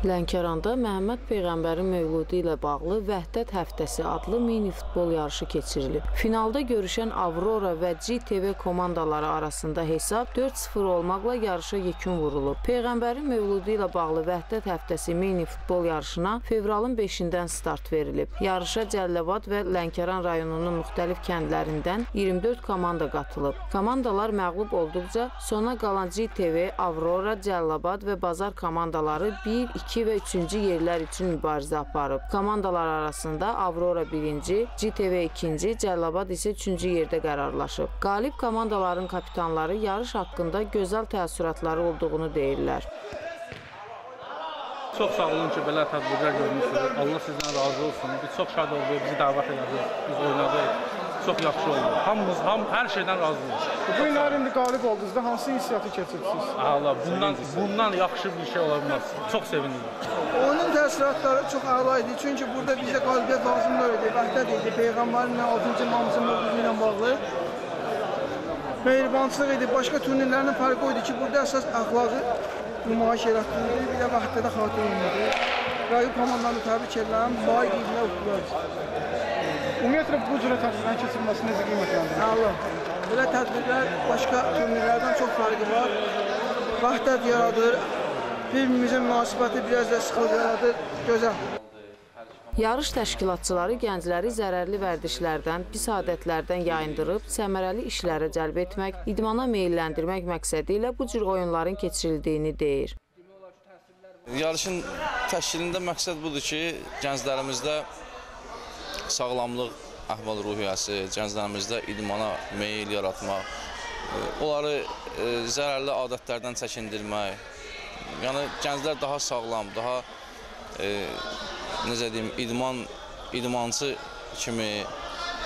Lənkəranda Məhəmməd Peyğəmbərin mövludu ilə bağlı Vəhdət Həftəsi adlı mini futbol yarışı keçirilib. Finalda görüşən Avrora və GTV komandaları arasında hesab 4-0 olmaqla yarışa yekun vurulub. Peyğəmbərin mövludu ilə bağlı Vəhdət Həftəsi mini futbol yarışına fevralın 5-dən start verilib. Yarışa Cəlilabad və Lənkəran rayonunun müxtəlif kəndlərindən 24 komanda qatılıb. Komandalar məğlub olduqca sona qalan GTV, Avrora, Cəlilabad və Bazar komandaları 1, 2 və 3-cü yerlər üçün mübarizə aparıb. Komandalar arasında Avrora 1-ci, GTV 2-ci, Cəlilabad isə 3-cü yerdə qərarlaşıb. Qalib komandaların kapitanları yarış haqqında gözəl təəssüratları olduğunu deyirlər. Çox sağ olun ki, belə tədbirlər görmüşsünüz. Allah sizdən razı olsun. Biz çox şad olduq, bizi dəvət elədiniz, biz oynadıq. Çox yaxşı oldu. Hamımız, hər şeydən razıyıq. Bu günlər indi qalib oldunuz da, hansı hissiyatı keçirsiniz? Allah, bundan yaxşı bir şey ola bilməz. Çox sevindim. Oyunun təəssüratları çox əla idi. Çünki burada bizə qalibiyyət lazım idi, vəhdət idi. Peyğəmbərin 6-cı imamımızın mövludu ilə bağlı mehribançılıq idi. Başqa turnirlərin fərqi o idi ki, burada əsas əxlaqı nümayiş elətdirildi, bir də vəhdətə xatir olunurdu. Rəqib komandanı təbrik edirəm, layiq idilər, utdular. Ümumiyyətlə, bu cürə tədbirlərin keçirilməsini necə qiymətləndirirsiniz? Əla. Belə tədbirlər başqa turnirlərdən çox fərqi var. Vəhdət yaradır, bir-birimizə münasibəti biraz da sıxlıq yaradır, gözəl. Yarış təşkilatçıları gəncləri zərərli vərdişlərdən, pis adətlərdən yayındırıb, səmərəli işlərə cəlb etmək, idmana meylləndirmək məqsədi ilə bu cür oyunların keçirildiyini deyir. Yarışın təşkilində məqsəd budur ki, gənclərimizdə sağlamlıq əhval-ruhiyyəsi, gənclərimizdə idmana meyil yaratmaq, onları zərərli adətlərdən çəkindirmək, yəni gənclər daha sağlam, daha necə deyim, idmançı kimi,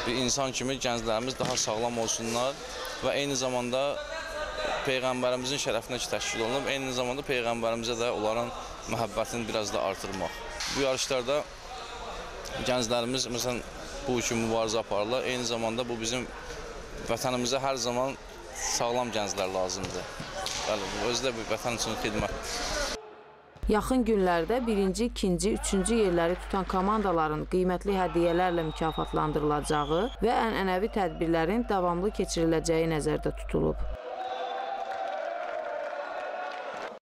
bir insan kimi gənclərimiz daha sağlam olsunlar və eyni zamanda Peyğəmbərimizin şərəfinə ki təşkil olunub, eyni zamanda Peyğəmbərimizə də onların məhəbbətini biraz da artırmaq. Bu yarışlarda gənclərimiz, məsələn, bu üçün mübarizə aparırlar. Eyni zamanda bu bizim vətənimizə hər zaman sağlam gənclər lazımdır. Bəli, bu özü də bir vətən üçün xidmətdir. Yaxın günlərdə 1-ci, 2-ci, 3-cü yerləri tutan komandaların qiymətli hədiyyələrlə mükafatlandırılacağı və ənənəvi tədbirlərin davamlı keçiriləcəyi nəzərdə tutulub.